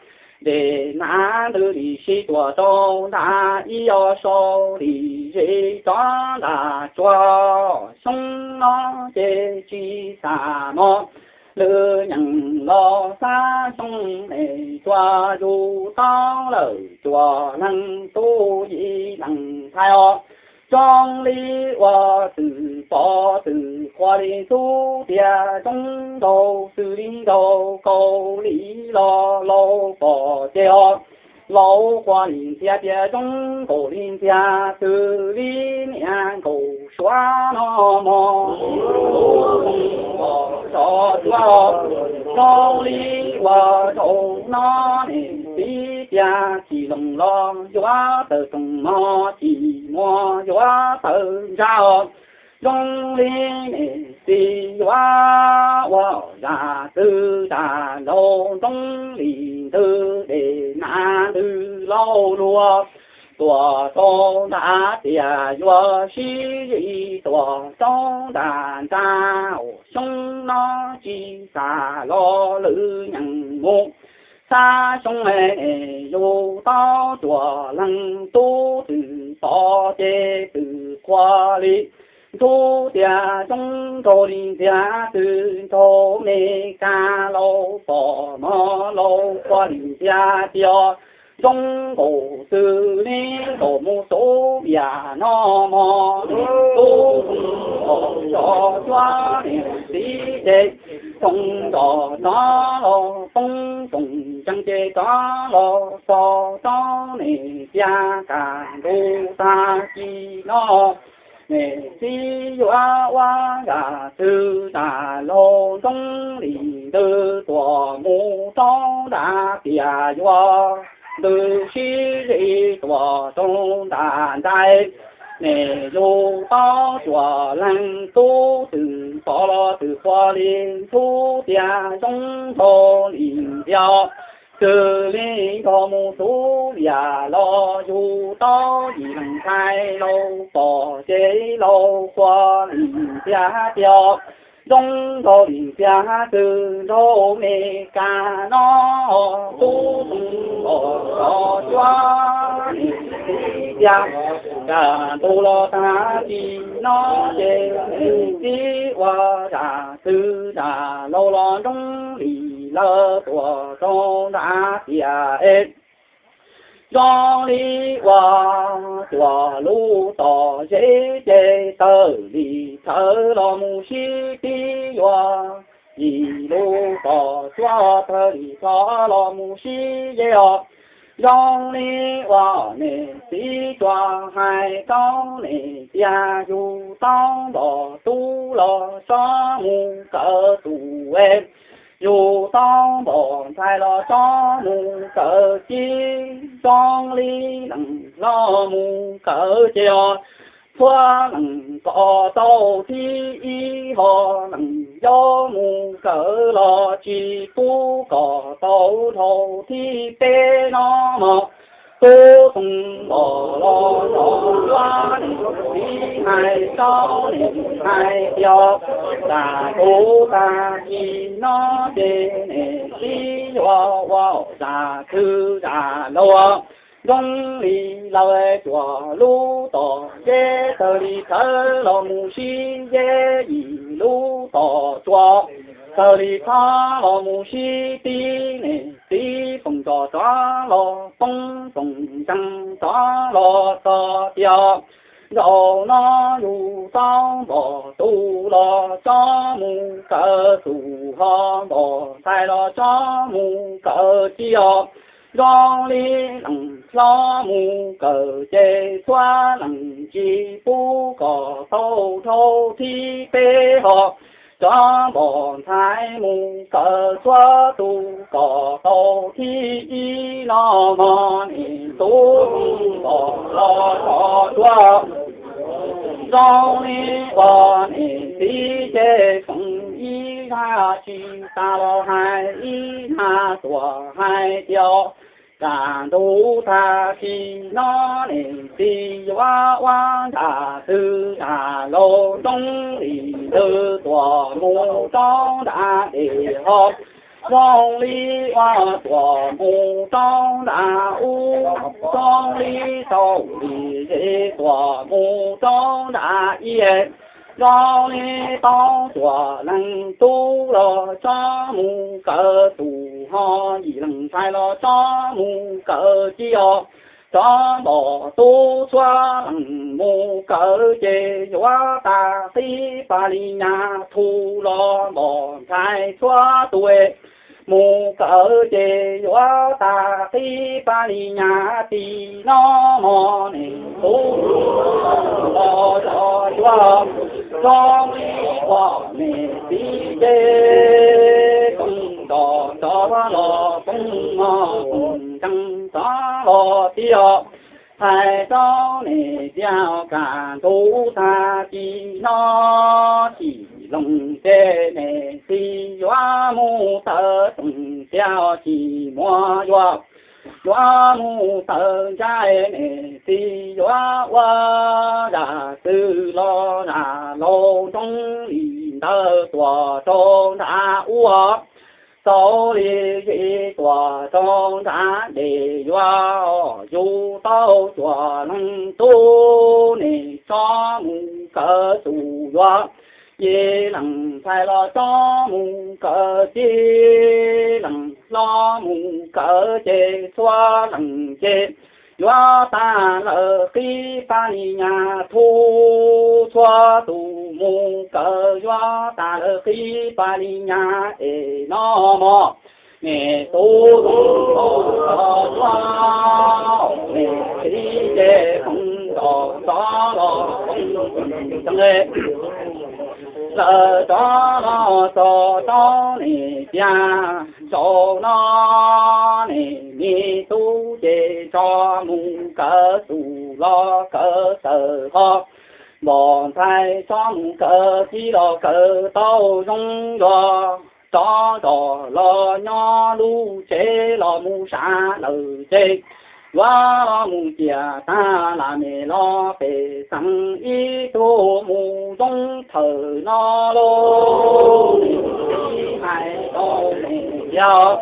dej nab ntawd li sib tuaj rau nram ib os, xaus li zes rov nram tsuas. Xyoo no ces tsis xav mog, lwm yees los xav xyoo, nej tsuas yug tau lawm cuaj leeg tub, yim leeg ntxhais os. Zoo li ua twb pom twb qhuas li ntxub tias zoo nraug xws li nraug Kaus Lim los laus pom ces os, laus qhuas li ntxhiab tias zoo nkaus li ntxhiab, xws li niam nkaus suav no mog. Ib tug los xyov cuab, zoo li ua zaum no, nej txiv tias tsis loos los yuav tawm Toog no, tsis muaj yuav tawm Ntsab os. Zoo li niam txiv yuav ua zam txwv zam laug, zoo li ntws dej hnav ntws laug luag, tuam tsaus nram tiaj yuav sib zis, tuam tsaus nram ntxa, xyoo no tsis xav los lwm nyeem mus. Xav xyoo yug tau cuaj leeg tub, twb pom ces twb qhuav li ntxhub tias zoo nraug li ntxiag, twb nraug me kab laus pom no laus qhuav li ntxiag tiag. Zoo nkaus xws li nkaus mus xub vias no mog, tub txoos nkaus tso cuab niam txiv ces, txoos nkaus rov los poob, txoos ntsees ces rov los txog tsob niam txiag kaj ntug tag kis no. Niam txiv yuav ua zam txwv zam laug, zoo li ntws tuam mus rau nram tiaj yuav ntws sib zis, tuam tsaus nram ntxa, niam yug tau cuaj leeg tub, twb pom los twb qhuav li ntxhub tias zoo nraug li ntxiag, xws li nraug mus xub vias los, yug tau yim leeg ntxhais laus pom ces laus qhuav li ntxiag tiag. Zoo nraug li ntxiag xwb nraug me kab no, tub txoos nkaus tso cuab niam txiv tiag. Kaj ntug los tag kis no ces niam txiv ua zam txwv zam laug los, zoo li lawv tuam tsaus nram tiaj es, zoo li ua cuaj lub tom zeb ces tawg li txhawv los mus sib tib yuav, yim lub tom cuab tawg li txhov los mus sib ze os. Zoo li ua niam txiv tsuas hais rau niam tias, yug tau npog tub los tso mus kawm tus es, yug tau npog ntxhais los tso mus kawm ci. Zoo li leej hlob mus kawm ces os, txhua leej kom tau thib ib, ho leej yau mus kawm los tsis pub kom tau dhau thib peb no mog. Tub txoos npog los tso cuab niam txiv hais rau niam hais tias, kaj ntug tag kis no ces niam txiv yuav ua zam txwv zam laug, zoo li lawv cuaj lub tom zeb tawg li txhawv los mus sib ze, yim lub tom cuab tawg li txhov los mus sib tib, niam txiv foom tso rov los poob, foom ntsees rov los txog tiag. Zaum no yug tau npog tub los tso mus kawm tus, ho npog ntxhais los tso mus kawm ci os. Zoo li leej hlob mus kawm ces txhua leej tsis pub kom tau dhau thib peb, ho cov npog ntxhais mus kawm txhua tus kom tau thib ib no mog. Niam tub npog los tso cuab, zoo li ua niam txiv ces foom ib zaj tsis tas los hais ib zaj tuaj hais tias, kaj ntug tag kis no niam txiv yuav ua zam txwv zam laug, zoo li ntws tuaj mus rau nram dej ho, zoo li ua tuaj mus rau nram ub, zoo li tau li zes tuaj mus rau nram iab, zoo li tau cuaj leeg tub los tso mus kawm tus, ho yim leej ntxhais los tso mus kawm ci os. Cov npog tub txhua leej mus kawm ces yuav tag qib pab li nyab thu los npog ntxhais txhua tus, mus kawm ces yuav tag qib pab li nyab tij no mog. Niam tub los tso cuab, zoo li ua niam txiv ces foom tso rov los poob, foom ntsees rov los tiag. Thaij rau nej tias kaj ntug tag kis no, chim loo ces nej txiv yuav mus tawm tsoos tiag, tsis muaj yuav, yuav mus tawm ntsa, nej txiv yuav ua zaj xwm los zaj laus nroo li ntawd tuaj rau nram ub, xaus li zim tuaj rau nram dej, yuav yug tau cuaj leeg tub, nej tso mus kaw tus yuav, ib leeg ntxhais los tso mus kaw txiv, leej hlob mus kaw ces txhua leej ces yuav tas lawm qib pab li nyab, tub txhua tus mus kaw yuav tas lawm qib pab li nyab es no mog. Nej tub zoo los tso, nej txiv ces foom nrov tso los foom tseeb, lawv tso los txog rau nej tiag, zaum no nej me tub ces tso mus kaw tus los kaw tawm qhov, npog ntxhais tso mus kaw txiv los kaw tau zoo, yuav rov zos los nyob lub tsev los mus sab lawm ces yuav los mus ciam tag, lam mem los pem xeev ib tug mus zoo thawm no lauj. Txiv hais rau nej tiag,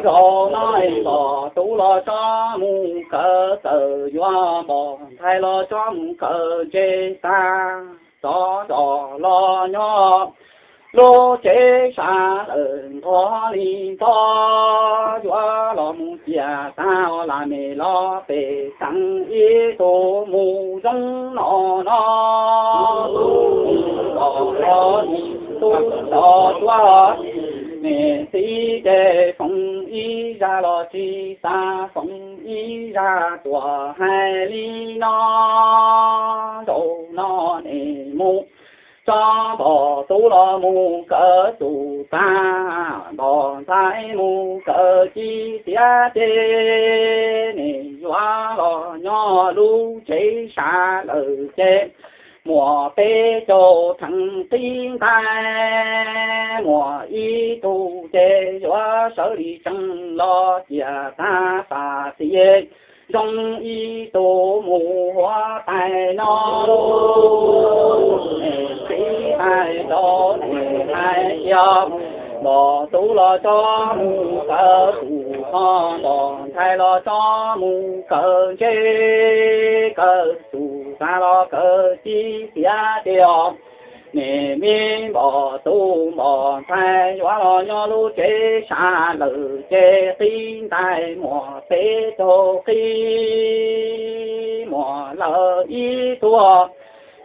zaum no npog tub los tso mus kaw tawm yuav, npog ntxhais los tso mus kaw ntse tag, tso zos los nyob lub tsev sab lawm nqhos li npog, yuav los mus ciam tag, lam mem los pem xeev ib tug mus zoo no no. Tub los tso tuaj, nej txiv ces foom ib zaj los tsis xav foom ib zaj, tuaj hais li no, zaum no nej mus tso npog tub los mus kaw tus tag, npog ntxhais mus kaw txiv xiav ces, nej yuav los nyob lub tsev sab lawm ces muaj peb caug theem qib ntais, muaj ib tug ces yuav sawv li tsees los ciam tag faj xiv, zoo ib tug mus huab tais no lauj. Nej txiv hais rau nej hais tiag, npog tub los tso mus kaw tus qhov, npog ntxhais los tso mus kaw ntse, kaw tus tag los kaw txiv xiav ces os, nej me npog tub npog ntxhais yuav los nyob lub tsev sab lawm ces qib ntais muaj peb caug qib, muaj lawm ib tug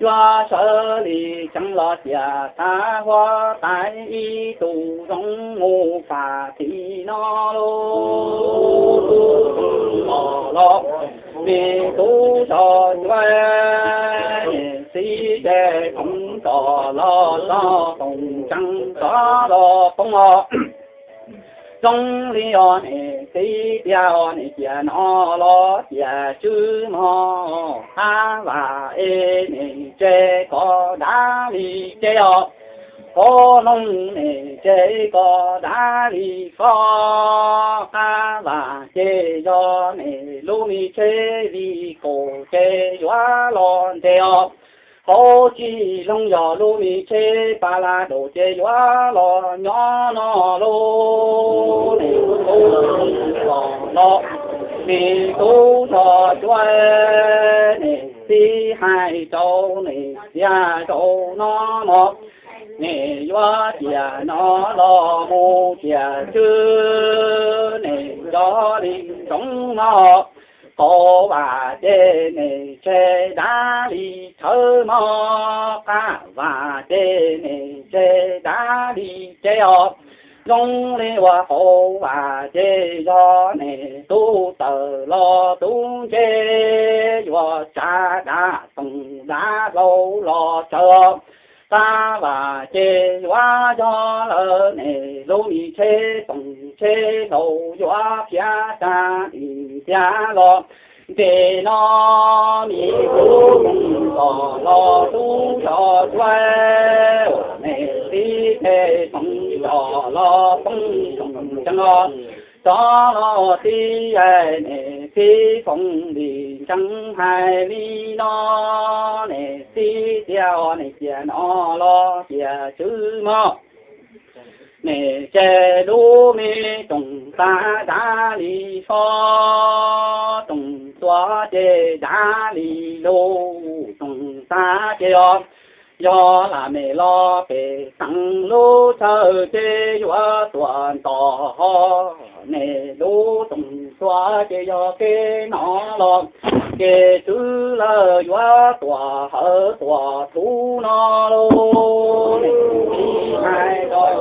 yuav sawv li tsees los ciam tag huab tais, ib tug zoo mus faj xiv no lauj. Tub los los, nej tub zos cuab, nej txiv ces foom tso los tso, foom tseeb tso los poob os. Zoo li os nej txiv tiag, nej ciam no los ciam tswv mog, qab vam es nej tsev kom dav li tsev os, qab loog nej tsev kom dav li qhov, qab vam ces yog nej lub me tsev vij kaum ces yuav los nres os, qab tsis loog yog lub me tsev pas las daus ces yuav los nyob no lauj. Nej tub los los, nej tub zos cuab, nej txiv hais rau nej tiag, zaum no mog, nej yuav ciam no los mus ciam tswv, nej nco li ntsoov mog. Qab vam ces nej tsev dav li tshawv mog, qab vam ces nej tsev dav li tsev os. Zoo li uas qab vam ces yog nej tub tawm los tub ntse, yuav tsa dav toom dav hlau los tsawv os. Qab vam ces yuav yog lawm nej lub me tsheb toom tsheb hlau yuav khiav tsa dim ntxiag los Ntses no me tub Toog Npos los tub Tsov Cuab, uas nej txiv tes Toog Npos los Toog Tsoom Ntsees os. Tsov los txiv, nej txiv Foom Lis Ntsees hais li no, nej txiv tias nej cia no los cia tswv mog. Nej ces lub me Toog Xav dav li fob, Toog Txuas ces dav li lug, Toog Xav ces yog, yog lam mem los pem xeev lub chaw ces yuav tuam ntos ho. Nej lub Toog Txuas ces yog kev no los kev tswv lawm, yuav tuam hawv tuam thuv no lauj. Nej txiv hais rau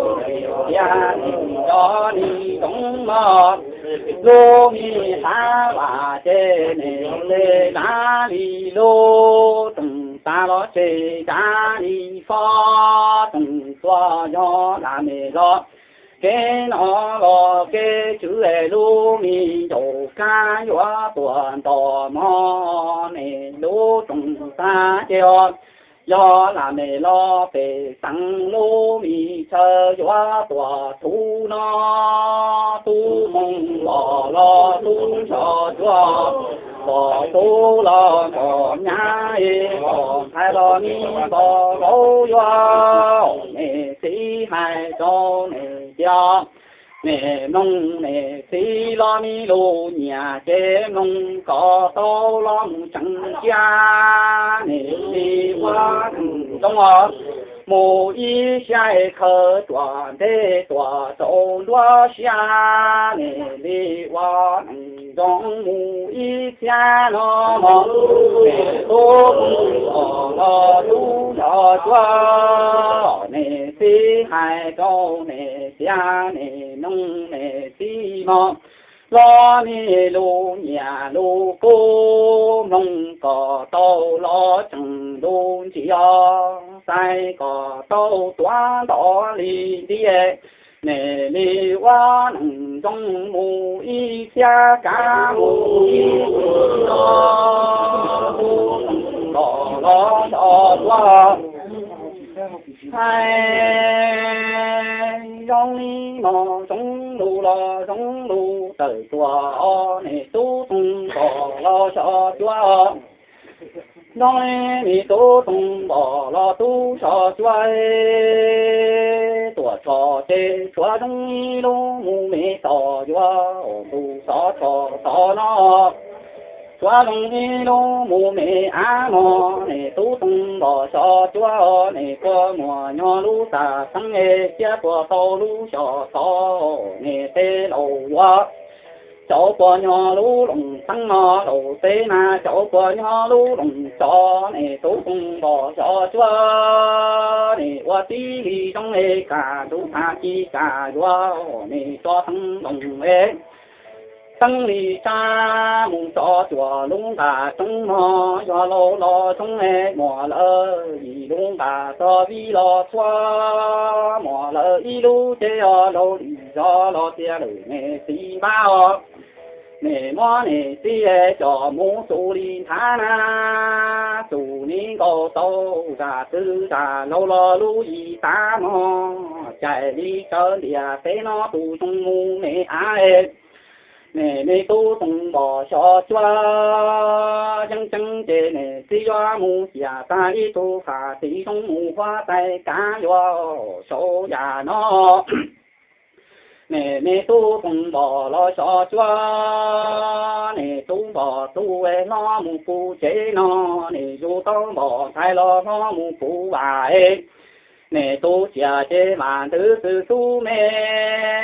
tias nej cov me ntsoov mog, lub me Xav Vam ces nej ces dav li lug, Toog Xav los ces dav li fob, Toog Txuas yog lam mem los kev no los kev tswv es lub me ncaus kab yuav tuam ntos mog. Nej lub Toog Xav ces yog, yog lam mem los pem xeev lub me chaw yuav tuam thuv no. Tub Toog Npos los tub Tsov Cuab, Npos tub los Npos nyab, Npos ntxhais los me Npos vauv yuav. Nej txiv hais rau nej tias nej mloog nej txiv los me lus nyiam ces mloog kom tau los mus tseem cia. Nej li ua neeg zoo os, mus ib siab es khaws tuam ntej tuam rau nruab siab. Nej li ua neeg zoo mus ib txhiab no mog. Nej tub Toog Npos los tub Tsov Cuab, nej txiv hais rau nej tias nej mloog nej txiv mog, los nej lus nyiam lus kub mloog kom tau los tseem lus ntsia, xaiv kom tau tuav ntau li ntiag. Nej li ua neeg zoo mus ib txhiab kav mus ib txhis no, Tub Toog Npos los Tsov Cuab. Hais zoo li no zoo lus los zoo lus tawm tuaj os, nej Tub Toog Npos los Tsov Cuab. Zoo li nej Tub Toog Npos los tub Tsov Cuab, tuam tshos ces tshuav zoo ib lub mus me tom yuav tus xov tshos tod no. Tshuav zoo ib lub mus me av no, nej Tub Toog Npos Tsov Cuab, nej kua muag nyob lub xav xeeb es thiab tua tau lub xyom tod, nej tej laus yuav cauv kua nyob lub loos xeeb no, laus teb mas cauv kua nyob lub loos tsov, nej Tub Toog Npos Tsov Cuab, nej ua tib li zoo es kam ntub tag kis kam yuav, nej tso teeb loos es teeb li tsab mus tso cuam lub nqas roob no, yog laus los zoo es muam lawv yim lub nqas tso vij los txhua, muam lawv ib lub ces yog laus li zog los tiag lawm nej txiv npab os. Nej muab nej txiv coj mus xus li nthav na, xus ni nkaus tau zam txwv zam laus los lub yim tav no, caij li tsawv ntiaj teb no tus zoo mus me av. Nej me Tub Toog Npos Tsov Cuab, yeej tseeb ces nej txiv yuav mus xiam tag ib tug fam txiv zoo mus huab tais kav yuav saum yam no. Nej me Tub Toog Npos los Tsov Cuab, nej Tub Npos Tub es hlob mus puv tsev no, nej yug Tub Npos Ntxhais los hlob mus puv vam es. Nej tus tsiaj ces vam ntwv xwb xub me,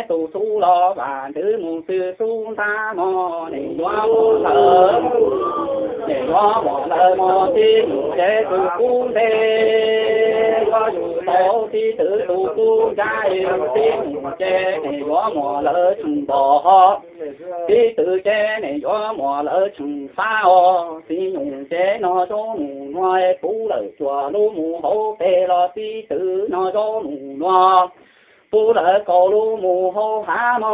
tus xub los vam ntwv mus xwb xub ntab no, nej yuav muab lawv, nej yuav muab lawv mos tib mus ces tus kub nte, yuav yug tau txiv twv tus kub ncab es tib mus ces nej yuav muab lawv tseem npos ho. Txiv twv ces nej yuav muab lawv tseem fab os. Txiv nyuj ces noj zaub noj nua puv lawm cuaj lub mus hauv pes los txiv twv noj zaub noj nua puv lawm kaum lub mus hauv hav no.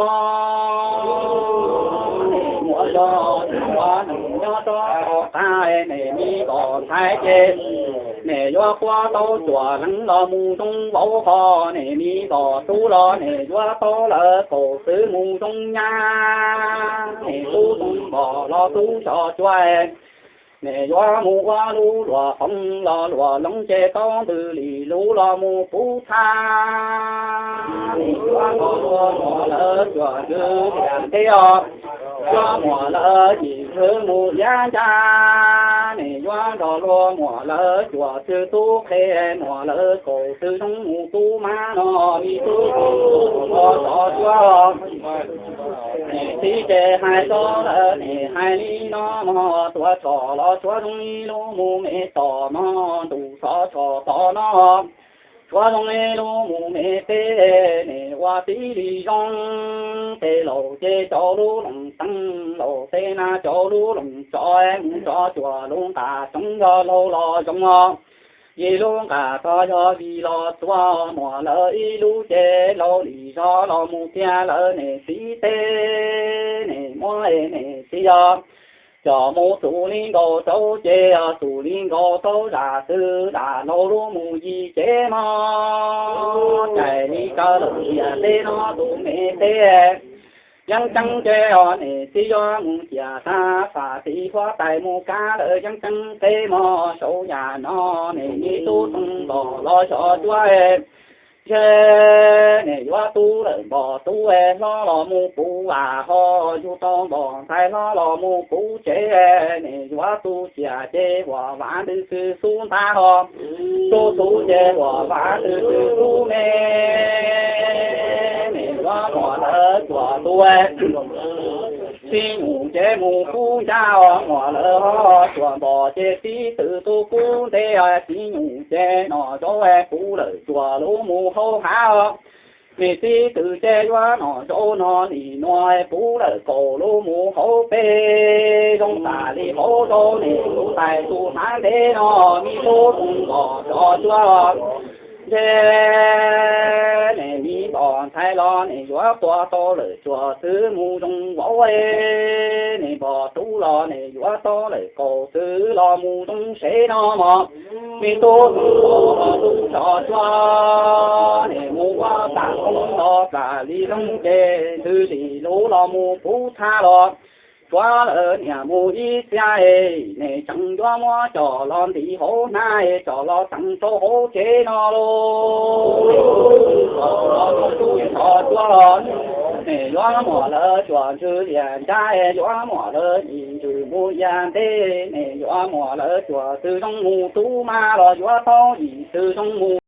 Nej muab zog ua neeg Tso tau qab nim me npom ntxhais ces nim yuav quaj tau cuam leej los mus zoo vauv ho, nim me npom tub los nim yuav tau lawv kaum txwv mus zoo nyab, nim tub zoo npom los tub xyov cuab nim yuav mus ua lub luam foom los luam loob ces tau ntws li lub los mus pub txhab, nim yuav nrog luag muam lawv cuam ntws tiam nteb os, yuav muam lawv yim ntxwv mus liab ncaj, nim yuav nrog luag muam lawv cuam txwv tub qhe, muam lawv kaum txwv zoo mus tub mab no, me tub zoo mus ua tsov cuab. Nim txiv ces hais tso lawm nim hais li no mog, tuav tshom los tshuav zoo li lub mus me tom mog, ntuj xov tshom tom no tshuav zoo li lub mus me teb, nim ua tib li zoo. Tej laus ces cov lub loos teeb laus, tej nas cov lub loos tsov, mus tsov cuam lub nqa tsoov yog laus los zoo os, yim lub nqa tog yog vij los txuag, muam lawv ib lub ces laus li zog los mus tiag lawm nim txiv teb, nim muab nim txiv yog coj mus txum li nkaus rau ces yog txum li nkaus rau zam xwm dam laus lub mus yim cev mog, cais li kaw lawm tiam teb no tus me teb. Yeeb ceeb ces os nim txiv yuav mus ciam tag fam tim huab tais mus kab lawm yeeb ceeb teb mog, saum yam no nim me tub tub npom los xyov cuab ntshe nim yuav tub lawm npom tub hlob los mus puv vam ho, yug tau npom ntxhais hlob los mus puv tsev, nim yuav tu ciam ces huam vam ntws xwb xub ntab ho, tu xub ces huam vam ntws xwb xub me, nim yuav muam lawv cuam tu txiv nyuj ces mus kub ncaj os, muam lawv ho cuam npom ces txiv twm tu kub ntej, txiv nyuj ces nom zaub puv lawm cuam lub mus hauv hav os. Nim txiv twm ces yuav nom zaub no nim nuav puv lawm kaum lub mus hauv peb, zoo tam li hauv zaub nim tus tais tus hnav ntev no, me tub tub npom tsov cuab ntshe nim me npom ntxhais los nim yuav tua tau lawm cuam txwv mus zoo vauv, nim npom tub los nim yuav tau lawm kaum txwv los mus zoo sev no mog. Me tub tub npom los tub tsov cuab nim mus ua tam koob los tam li loob ces ntws li lub los mus puv txhab los tshuav lawm niam mus ib txhia, nim tseem yuav muab coj los ntiv hauv hnab, coj los teem rau hauv tsev no lauj. Tub tsov cuab los nim yuav muam lawv cuam ntsws liam ncaj, yuav muam lawv yim ntsws mus ia ntej, nim yuav muam lawv cuam txwv zoo mus tub mab los yuav tau yim txwv zoo mus